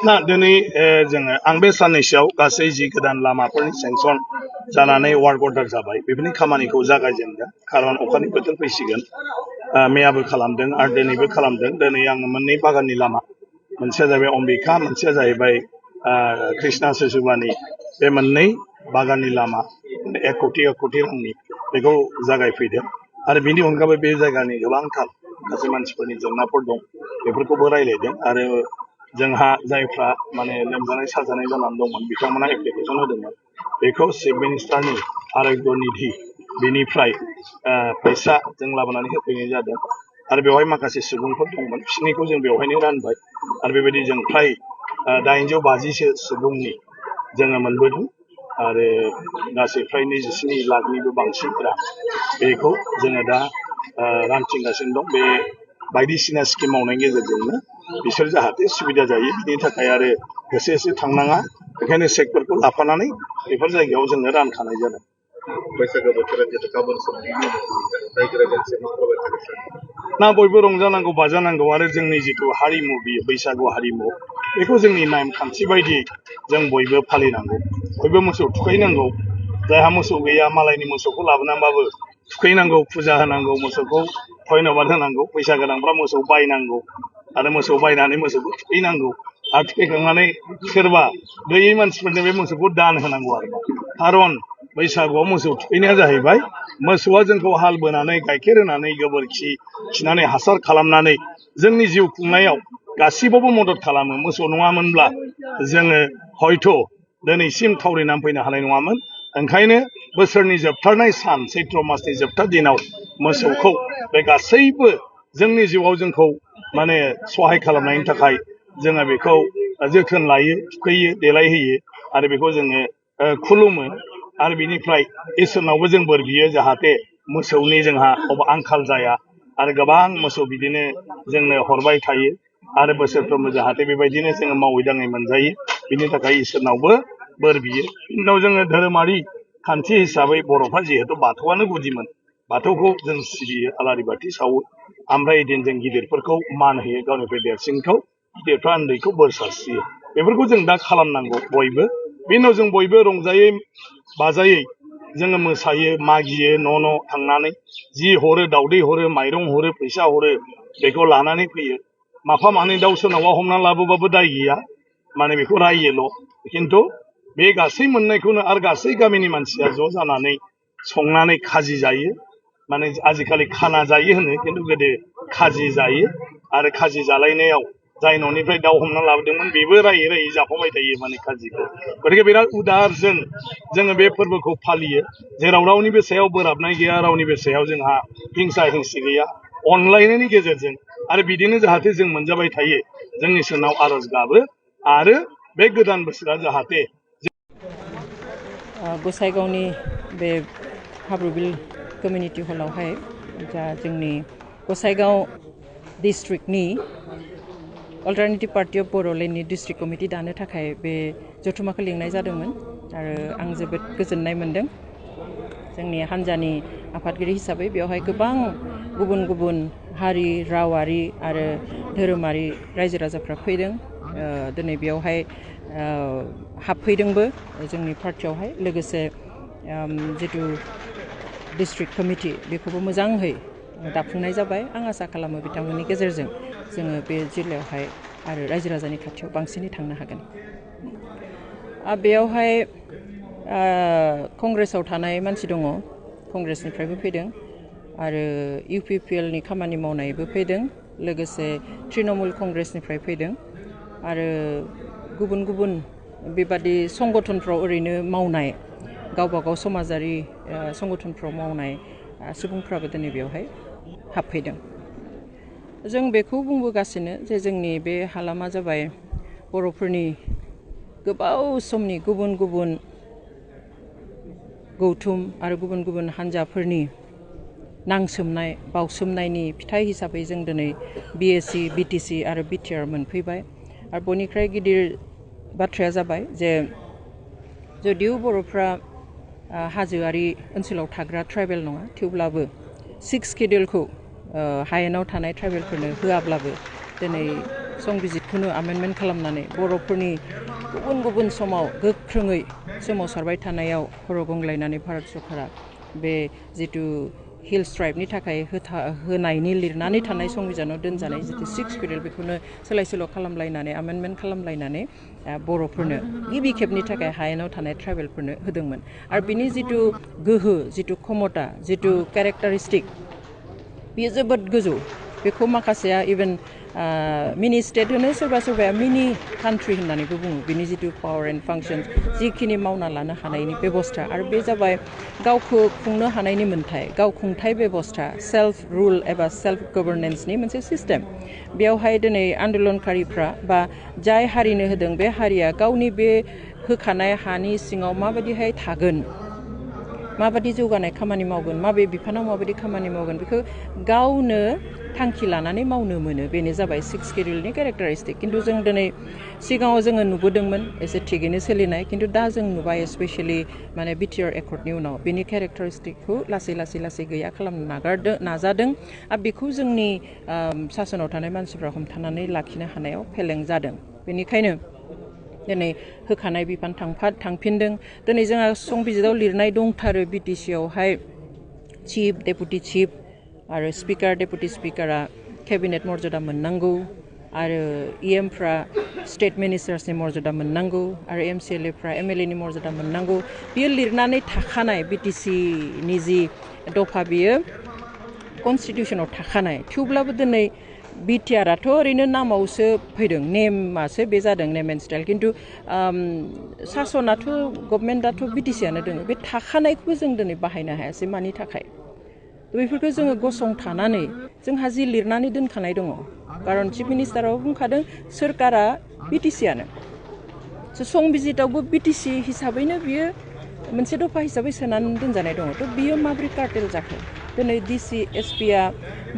ना दिनै जोङो आं बे साननैसोआव गासै जि गोदान लामाफोरनि सेंसन जानानै वार्क अर्डार जाबाय बेफोरनि खामानिखौ जागायजेनदों खारन अखानि बोथोर फैसिगोन मैयाबो खालामदों आरो दिनैबो खालामदों दिनै आङो मोननै बागाननि लामा मोनसेया जाहैबाय अम्बिका मोनसेया जाहैबाय कृष्णा सिसुबानि बे मोननै बागाननि लामा 1 कोटी रांनि बेखौ जागायफैदों आरो बेनि अनगायै बे जायगानि गोबांथार गासै मानसिफोरनि जेंनाफोर दं बेफोरखौबो रायलायदों आरो जोंहा जायफ्रा माने लोमजानाय साजानाय जानानै दंमोन बिथांमोना एप्लिकेसन होदोंमोन बेखौ चिफ मिनिस्टारनि आरोग्य निधि बेनिफ्राय फैसा जों लाबोनानै होफैनाय जादों आरो बेवहाय माखासे सुबुंफोर दंमोन बिसोरनिखौ जों बेवहायनो रानबाय आरो बेबायदि जों फ्राय 850सो सुबुंनि जोङो मोनबोदों आरो गासै फ्राय 27 लाखनिबो बांसिनफोरा बेखौ जोङो दा रानथिंगासिनो दं बे बायदिसिना स्किम मावनायनि गेजेरजोंनो बिसोर जाहाथे सुबिदा जायो बिनि थाखाय आरो होसो होसो थांनाङा बेखायनो सेक्टरखौ लाफानानै बेफोर जायगायाव जोङो रानखानाय जादों बैसागो बोथोरा जितु गाबोन समनि रायजो राजानिसिम ना बयबो रंजानांगौ बाजानांगौ आरो जोंनि जितु हारिमु बियो बैसागु हारिमु बेखौ जोंनि नेमखान्थि बायदियै जों बयबो फालिनांगौ बयबो मोसौ थुखैनांगौ जायहा मोसौ गैया मालायनि मोसौखौ लाबोनानैबाबो थुखैनांगौ फुजा होनांगौ मोसौखौ धन्यबाद होनांगौ फैसा गोनांफ्रा मोसौ बायनांगौ आरो मोसौ बायनानै मोसौखौ थुखैनांगौ आरो थुखैखांनानै सोरबा गैयै मानसिफोरनो बे मोसौखौ दान होनांगौ आरो खारन बैसागुआव मोसौ थुखैनाया जाहैबाय मोसौआ जोंखौ हाल बोनानै गाइखेर होनानै गोबोरखि खिनानै हासार खालामनानै जोंनि जिउ खुंनायाव गासिबावबो मदद खालामो मोसौ नङामोनब्ला जोङो हयथ' दिनैसिम थावरिनानै फैनो हानाय नङामोन ओंखायनो बोसोरनि जोबथारनाय सान चैत्र मासनि जोबथा दिनाव मोसौखौ बे गासैबो जोंनि जिउआव जोंखौ माने सहाय खालामनायनि थाखाय जोङो बेखौ जोथोन लायो थुखैयो देलायहोयो आरो बेखौ जोङो खुलुमो आरो बिनिफ्राय इसोरनावबो जों बोर बियो जाहाथे मोसौनि जोंहा आंखाल जाया आरो गोबां मोसौ बिदिनो जोंनो हरबाय थायो आरो बोसोरफ्रोमबो जाहाथे बेबायदिनो जोङो मावै दाङै मोनजायो बिनि थाखाय इसोरनावबो बोर बियो उनाव जोङो धोरोमारि खान्थि हिसाबै बर'फ्रा जिहेतु बाथौआनो गुदिमोन बाथौखौ जों सिबियो आलारि बाथि सावो ओमफ्राय दिन जों गिदिरफोरखौ मान होयो गावनिफ्राय देरसिनखौ गिदिरफ्रा उन्दैखौ बोर सारस्रियो बेफोरखौ जों दा खालामनांगौ बयबो बेनि उनाव जों बयबो रंजायै बाजायै जोङो मोसायो मागियो न' थांनानै जि हरो दावदै हरो माइरं हरो फैसा हरो बेखौ लानानै फैयो माफा मानै दाउ सोरनावबा हमना लाबोबाबो दाय गैया माने बेखौ रायोल' खिन्थु बे गासै मोननायखौनो आरो गासै गामिनि मानसिया ज' जानानै संनानै खाजि जायो माने आजिखालि खाना जायो होनो खिन्थु गोदो खाजि जायो आरो खाजि जालायनायाव जाय न'निफ्राय दाउ हमना लाबोदोंमोन बेबो रायै रायै जाफाबाय थायो माने खाजिखौ गतिके बिराद उदारजों जोङो बे फोरबोखौ फालियो जेराव रावनिबो सायाव बोराबनाय गैया रावनिबो सायाव जोंहा हिंसा हिंसि गैया अनलायनायनि गेजेरजों आरो बिदिनो जाहाथे जों मोनजाबाय थायो जोंनि इसोरनाव आरज गाबो आरो बे गोदान बोसोरा जाहाथे गसाइगावनि बे हाब्रुबिल कमिउनिटि हलावहाय जा जोंनि गसाइगाव डिस्ट्रिक्टनि अल्टारनेटिभ पार्टी अफ बड'लेण्डनि डिस्ट्रिक्ट कमिटि दानो थाखाय बे जथुमाखौ लिंनाय जादोंमोन आरो आं जोबोद गोजोननाय मोनदों जोंनि हान्जानि आफादगिरि हिसाबै बेवहाय गोबां गुबुन गुबुन हारि रावारि आरो धोरोमारि रायजो राजाफ्रा फैदों दिनै बेवहाय हाबफैदोंबो जोंनि पार्टियावहाय लोगोसे जितु डिस्ट्रिक्ट कमिटि बेखौबो मोजाङै दाफुंनाय जाबाय आं आसा खालामो बिथांमोननि गेजेरजों जोङो बे जिल्लायावहाय आरो रायजो राजानि खाथियाव बांसिनै थांनो हागोन बेयावहाय कंग्रेसाव थानाय मानसि दङ कंग्रेसनिफ्रायबो फैदों आरो UPPLनि खामानि मावनायबो फैदों लोगोसे तृणमूल कंग्रेसनिफ्राय फैदों आरो गुबुन गुबुन बेबादि संगठनफ्राव ओरैनो मावनाय गावबागाव समाजारि संगठनफ्राव मावनाय सुबुंफ्राबो दिनै बेवहाय हाबफैदों जों बेखौ बुंबोगासिनो जे जोंनि बे हालामा जाबाय बर'फोरनि गोबाव समनि गुबुन गुबुन गौथुम आरो गुबुन गुबुन हान्जाफोरनि नांसोमनाय बावसोमनायनि फिथाइ हिसाबै जों दिनै BSc BTC आरो BTR मोनफैबाय आरो बयनिख्रुइ गिदिर बाथ्राया जाबाय जे जुदिव बर'फ्रा हाजोआरि ओनसोलाव थाग्रा ट्राइबेल नङा थेवब्लाबो 6 स्केड्युलखौ हायेनाव थानाय ट्राइबेलफोरनो होआब्लाबो दिनै संबिजितखौनो आमेन्डमेन्ट खालामनानै बर'फोरनि गुबुन गुबुन समाव गोख्रोङै सोमावसारबाय थानायाव खर' गंग्लायनानै भारत सरकारा बे जिथु हिल्स ट्राइबनि थाखाय होनायनि लिरनानै थानाय संबिधानाव दोनजानाय जिथु 6 शिड्युल बेखौनो सोलाय सोल' खालामलायनानै आमेन्डमेन्ट खालामलायनानै बर'फोरनो गिबि खेबनि थाखाय हायेनाव थानाय ट्राइबेलफोरनो होदोंमोन आरो बिनि जिथु गोहो जिथु क्षमता जिथु केरेक्टारिस्टिक बेयो जोबोद गोजौ बेखौ माखासेया इभेन मिनि स्टेट होनो सोरबा सोरबाया मिनि कान्ट्रि होननानैबो बुङो बिनि जिथु पावार एन्ड फांसन जिखिनि मावना लानो हानायनि बेबस्था आरो बे जाबाय गावखौ खुंनो हानायनि मोन्थाय गाव खुंथाय बेबस्था सेल्फ रुल एबा सेल्फ गभर्नेन्सनि मोनसे सिस्टेम बेयावहाय दिनै आन्दलनकारिफ्रा बा जाय हारिनो होदों बे हारिया गावनि बे होखानाय हानि सिङाव माबायदिहाय थागोन माबायदि जौगानाय खामानि मावगोन माबे बिफानाव माबायदि खामानि मावगोन बेखौ गावनो थांखि लानानै मावनो मोनो बेनो जाबाय 6 शिड्युलनि केरेक्टारिस्टिक खिन्थु जों दिनै सिगाङाव जोङो नुबोदोंमोन एसे थिगैनो सोलिनाय खिन्थु दा जों नुबाय स्पेसियेलि माने बिटिआर एकर्डनि उनाव बेनि केरेक्टारिस्टिकखौ लासै गैया खालामनो नाजादों आरो बेखौ जोंनि सासनाव थानाय मानसिफ्रा हमथानानै लाखिनो हानायाव फेलें जादों बेनिखायनो दिनै होखानाय बिफान थांफिनदों दिनै जोंहा संबिजिताव लिरनाय दंथारो बिटिसिआवहाय चिफ डेपुटि चिफ आरो स्पिकार डेपुटि स्पिकारा केबिनेट मर्यादा मोननांगौ आरो इएमफ्रा स्टेट मिनिस्टार्सनि मर्यादा मोननांगौ आरो एमसिएलएफ्रा एमएलएनि मर्यादा मोननांगौ बियो लिरनानै थाखानाय बिटिसिनि जि दफा बियो कनस्टिटिउसनाव थाखानाय थेवब्लाबो दिनै बिटिआरआथ' ओरैनो नामावसो फैदों नेमासो बे जादों नेम एन्ड स्टाइल खिन्थु सासनाथ' गभर्नमेन्टआथ' बिटिसिआनो दङ बे थाखानायखौबो जों दिनै बाहायनो हायासै मानि थाखाय बेफोरखौ जोङो गसंथानानै जोंहा जि लिरनानै दोनखानाय दङ खारन चिफ मिनिस्टाराबो बुंखादों सोरखारा बिटिसिआनो संबिजितावबो बिटिसि हिसाबैनो बियो मोनसे दफा हिसाबै सोनानै दोनजानाय दङ थ' बियो माब्रै कार्टेल जाखो दिनै डिसि एसपिआ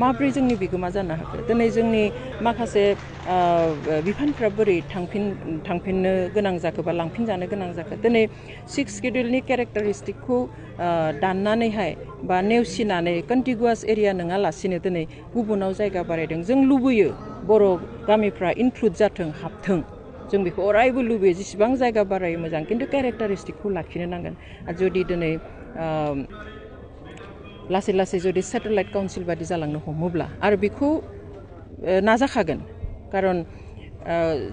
माब्रै जोंनि बिगोमा जानो हाखो दिनै जोंनि माखासे बिफानफ्रा बोरै थांफिननो गोनां जाखो बा लांफिनजानो गोनां जाखो दिनै 6 शिड्युलनि केरेक्टारिस्टिकखौ दाननानैहाय बा नेवसिनानै कन्टिगुवास एरिया नङालासिनो दिनै गुबुनाव जायगा बारायदों जों लुबैयो बर' गामिफ्रा इनक्लुड जाथों हाबथों जों बेखौ अरायबो लुबैयो जेसेबां जायगा बारायो मोजां खिन्थु केरेक्टारिस्टिकखौ लाखिनो नांगोन आरो जुदि दिनै लासै जुदि सेटेलाइट काउन्सिल बादि जालांनो हमोब्ला आरो बेखौ नाजाखागोन खारन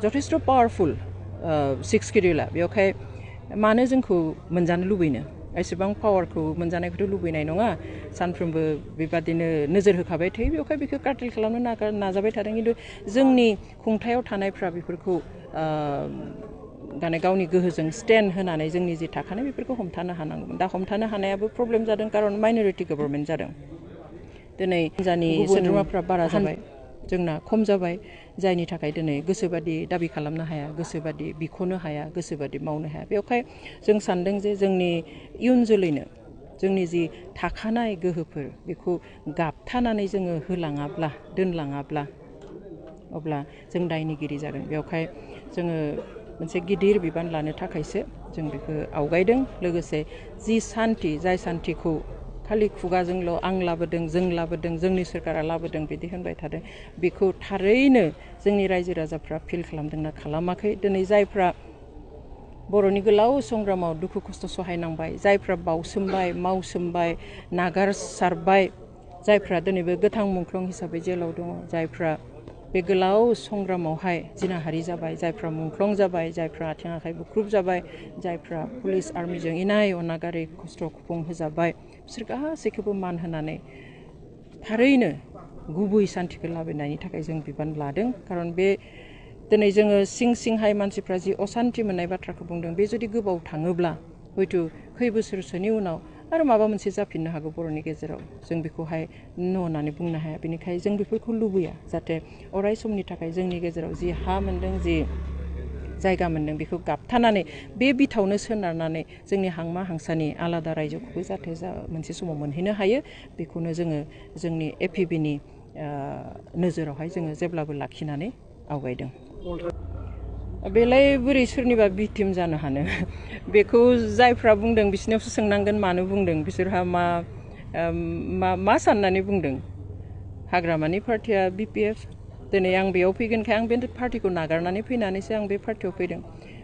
जथेस्थ' पावारफुल 6 शिड्युला बेवहाय मानो जोंखौ मोनजानो लुबैनो एसेबां पावारखौ मोनजानायखौथ' लुबैनाय नङा सानफ्रोमबो बेबादिनो नोजोर होखाबाय थायो बेवहाय बेखौ कार्टेल खालामनो नाजाबाय थादों खिन्थु जोंनि खुंथायाव थानायफ्रा बेफोरखौ गावनि गोहोजों स्टेन्ड होनानै जोंनि जि थाखानाय बेफोरखौ हमथानो हानांगौमोन दा हमथानो हानायाबो प्रब्लेम जादों खारन माइनरिटि गभर्नमेन्ट जादों दिनै हान्जानि सोद्रोमाफ्रा बारा जाबाय जोंना खम जाबाय जायनि थाखाय दिनै गोसोबादि दाबि खालामनो हाया गोसोबादि बिख'नो हाया गोसोबादि मावनो हाया बेवहाय जों सानदों जे जोंनि इयुन जोलैनो जोंनि जि थाखानाय गोहोफोर बेखौ गाबथानानै जोङो होलाङाब्ला दोनलाङाब्ला अब्ला जों दायनिगिरि जागोन बेवहाय जोङो मोनसे गिदिर बिबान लानो थाखायसो जों बेखौ आवगायदों लोगोसे जि सान्थि जाय सान्थिखौ खालि खुगाजोंल' आं लाबोदों जों लाबोदों जोंनि सोरखारा लाबोदों बिदि होनबाय थादों बेखौ थारैनो जोंनि रायजो राजाफ्रा फिल खालामदोंना खालामाखै दिनै जायफ्रा बर'नि गोलाव संग्रामाव दुखु खस्थ' सहायनांबाय जायफ्रा बावसोमबाय मावसोमबाय नागारसारबाय जायफ्रा दिनैबो गोथां मुंख्लं हिसाबै जेलाव दङ जायफ्रा बे गोलाव संग्रामावहाय जिनाहारि जाबाय जायफ्रा मुंख्लं जाबाय जायफ्रा आथिं आखाइ बुख्रुब जाबाय जायफ्रा पुलिस आर्मिजों इनाय अनागारै खस्थ' खुफुं होजाबाय बिसोर गासैखौबो मान होनानै थारैनो गुबै सान्थिखौ लाबोनायनि थाखाय जों बिबान लादों खारन बे दिनै जोङो सिंहाय मानसिफ्रा जि असान्थि मोननाय बाथ्राखौ बुंदों बे जुदि गोबाव थाङोब्ला हयथ' खै बोसोरसोनि उनाव आरो माबा मोनसे जाफिननो हागौ बर'नि गेजेराव जों बेखौहाय होननानै बुंनो हाया बेनिखायनो जों बेफोरखौ लुबैया जाहाथे अराय समनि थाखाय जोंनि गेजेराव जि हा मोन्दों जि जायगा मोन्दों बेखौ गाबथानानै बे बिथावनो सोनारनानै जोंनि हांमा हांसानि आलादा रायजोखौबो जाहाथे मोनसे समाव मोनहैनो हायो बेखौनो जोङो जोंनि APBनि नोजोरावहाय जोङो जेब्लाबो लाखिनानै आवगायदों बेलाय बोरै सोरनिबा भिक्टिम जानो हानो बेखौ जायफ्रा बुंदों बिसोरनियावसो सोंनांगोन मानो बुंदों बिसोरहा मा साननानै बुंदों हाग्रामानि पार्टिया BPF दिनै आं बेयाव फैगोनखाय आं बे पार्टिखौ नागारनानै फैनानैसो आं बे पार्टियाव फैदों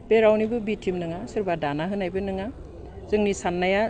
बे रावनिबो बिटिम नङा सोरबा दाना होनायबो नङा जोंनि साननाया